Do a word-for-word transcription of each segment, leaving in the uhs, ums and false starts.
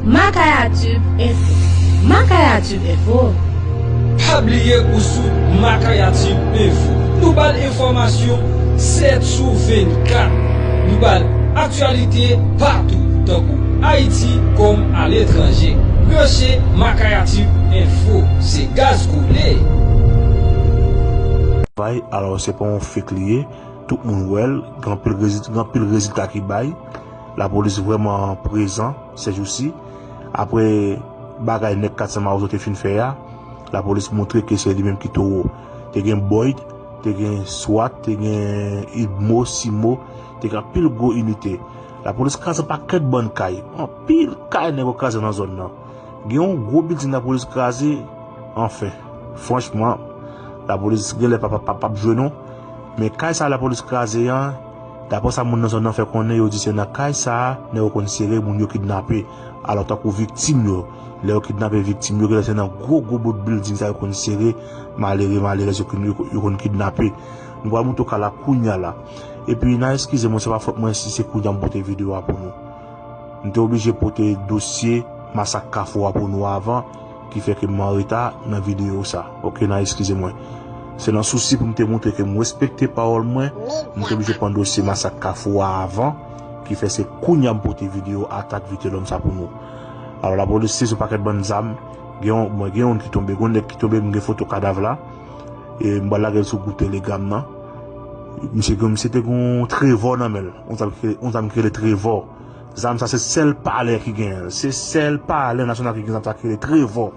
Makayatube Info. Makayatube Info. Pa bliye ou sou Makayatube Info. Nou ba l enfòmasyon sèt sou vennkat. Nou ba l aktyalite patou, tankou Ayiti kòm aletranje. Branche Makayatube Info, se gaz koule. Bay, alò, se pa yon fake li ye. Tout moun wè l, gen anpil rezi-, gen anpil rezilta ki bay. Lapolis vrèman prezan sèjousi. Apre bagay nèg kat san Mawozo te fin fè a, lapolis montre ke se li menm ki towo. Te gen Boyd, te gen Swat, te gen Idmo, Simo, te gen anpil gwo inite. Lapolis kraze yon pakèt bann kay. Anpil kay nèg yo kraze nan zòn nan. Gen yon gwo bilding lapolis kraze. Anfen, franchman, lapolis genlè p ap, p ap, p ap jwe non. Men kay sa a lapolis kraze an, daprè sa moun nan zòn nan fè konnen, yo di se nan kay sa a, nèg yo konn sere, moun yo kidnape. Alò, tankou viktim yo, lè yo kidnape viktim yo, genlè se nan gwo, gwo bout bilding sa yo konn sere, malere, malerèz yo konn, yo, yo konn kidnape. Nou pral montre w ka la kounye a la. Epi, n a eskize mwen, se pa fòt mwen si se kounye a m pote videyo a pou nou. M te oblije pote dosye masak Kafou a pou nou avan, ki fè ke m an reta nan videyo sa. Oke, n a eskize mwen. Se nan sousi pou m te montre ke m respekte pawòl mwen, m te oblije pran dosye masak Kafou a avan, ki fè se kounye a m pote videyo atak Vitelhomme sa pou nou. Alò, lapolis sezi yon pakèt bann zam, gen yon, mwen gen youn ki tonbe, gen yon nèg ki tonbe, m gen foto kadav la. E m pral lage l sou gwoup Telegram nan. Misye gen, misye te gen yon Trevò nan men l. Yon zam ki, yon zam ki rele Trevò. Zam sa se sèl palè ki genyen l. Se sèl palè nasyonal ki gen zam sa ki rele Trevò.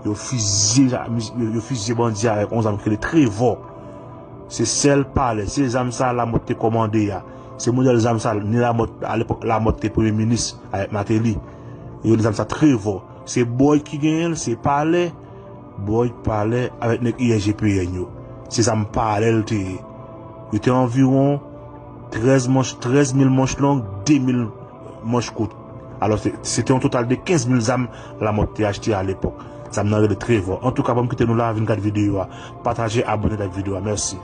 Yo fizye, yo, yo fizye bandi a avèk yon zam ki rele Trevò. Se sèl palè. Se zam sa Lamòt te kòmande a. Se modèl zam sa ni Lamòt, alepòk Lamòt te premye minis avèk Mateli. Yo rele zam sa Trevò. Se Boyd ki genyen l, se palè. Boyd palè avèk nèg I S G P N yo. Se zam palè l te ye. Yo te anviwon trèz manch, trèz mil manch long, de mil manch kout. Alò, se, se te yon total de kenz mil zam Lamòt te achte alepòk. Zam nan rele Trevò. Antouka, ban m kite nou la, vin gad videyo a. Pataje, abòne ak videyo a. Mèsi.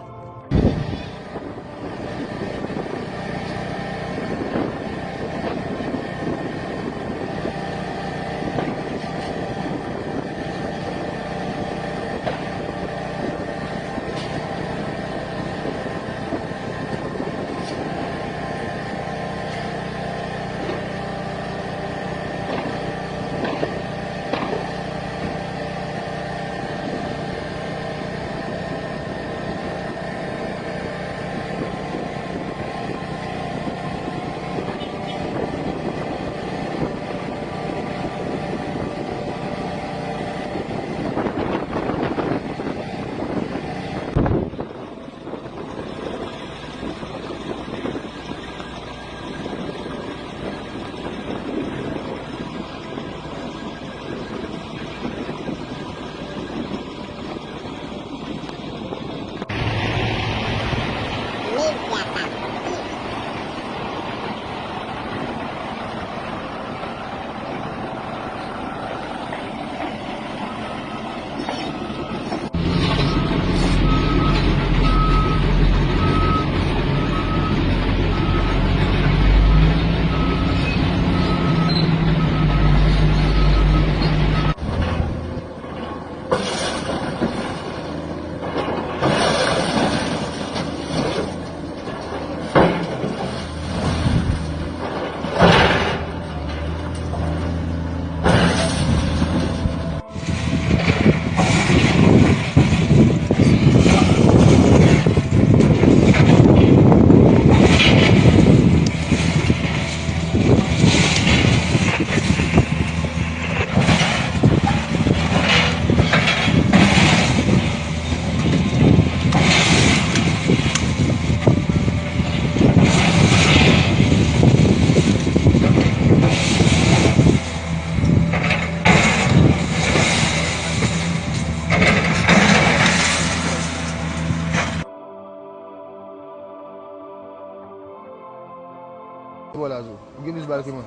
Bò la, zo. Ou gen plis bal ke mwen.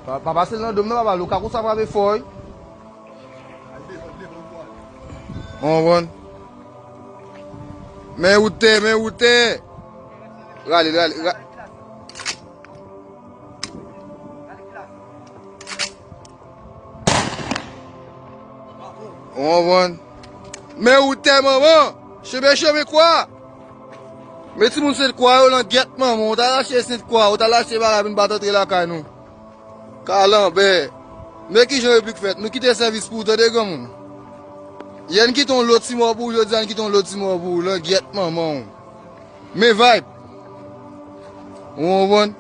Pa, pa pase l nan do m nan, papa. Lukaku sa frape fò, wi. Ou konprann? Men woutè, men woutè. Rale, rale, ra-, Ou konprann? Men ou tè manman, chebe chebe kwa. Men timoun Sent Kwa yo langyèt manman, ou t al achte Sent Kwa, ou t al achte bagay vin bat antre lakay nou. Kalanbè. Men kijan replik fèt, nou kite sèvis pou ou tande granmoun. Yè n kite yon lòt ti mò pou ou, jodi a n kite yon lòt ti mò pou ou, langyèt manman ou. Men vibe. Ou konprann?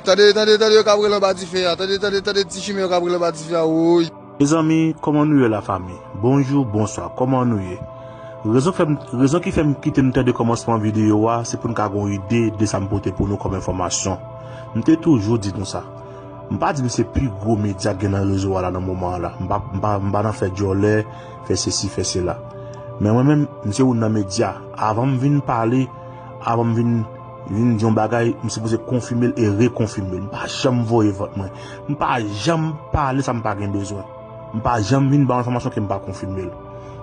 Tande, tande, tande yo k ap rele anba dife a. Tande, tande, tande ti chimen yo k ap rele anba dife a. Woy. Mezanmi, kòman nou ye lafanmi? Bonjou, bonswa, kòman nou ye? Rezon fè m, rezon ki fè m kite nou tande kòmansman videyo a, se pou n ka gon ide de sa m pote pou nou kòm enfòmasyon. M te toujou di nou sa. M pa di m se pi gwo medya k gen nan rezo a la nan moman an la. M pa, m pa, m pa nan fè djòlè, fè sesi, fè sela. Men mwen menm, m se youn nan medya. Avan m vin pale, avan m vin, vin di yon bagay, m sipoze konfime l e rekonfime l. M pa janm voye vant mwen. M pa janm pale sa m pa gen bezwen. M pa janm vin ba yon enfòmasyon ke m pa konfime l.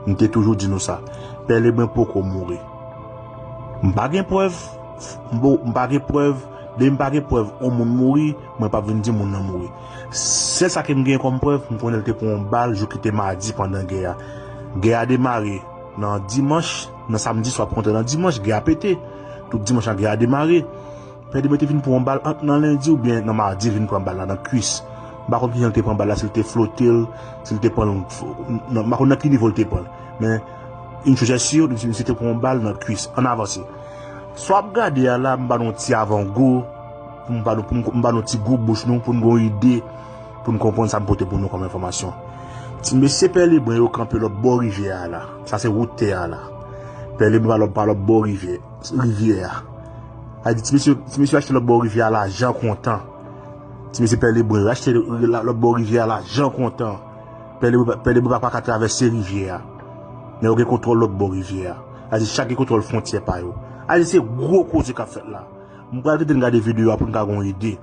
M te toujou di nou sa. Pè Lebren poko mouri. M pa gen prèv, m po-, m pa gen prèv, depi m pa gen prèv yon moun mouri, mwen p ap vin di moun nan mouri. Sèl sa ke m gen kòm prèv, m konnen l te pran yon bal jou ki te madi pandan gè a. Gè a demare nan dimanch, nan samdi swa pou kontre nan dimanch, gè a pete. Tout dimanch la gè a demare. Pè Lebren te vin pran yon bal ant nan lendi oubyen nan madi, l vin pran bal la nan kwis. M pa konn kijan l te pran bal la, si l te flote l, si l te pran l, nan, m pa konn nan ki nivo l te pran l. Men, une chose est sûre, misye, misye te pran yon bal nan kwis. Ann avanse. Sa w ap gade a la, m ba nou yon ti avangou, pou m ba nou, pou m, m ba nou ti gou bouch nou, pou n gon ide, pou n konprann sa m pote pou nou kòm enfòmasyon. Ti mesye Pè Lebren yo kanpe lòt bò rivyè a la. Sa se wout tè a la. Pè Lebren pa lòt, pa lòt bò rivyè, rivyè a. A di, ti mesye, ti mesye achte lòt bò rivyè a lajan kontan. Ti mesye Pè Lebren achte la, lòt bò rivyè a lajan kontan. Pè Lebren, Pè Lebren pa, pa ka travèse rivyè a. Men yo gen kontwòl lòt bò rivyè a. A di, chak gen kontwòl fwontyè pa yo. A di, se gwo koze k ap fèt la. M pral kite n gade videyo a pou n ka gon ide.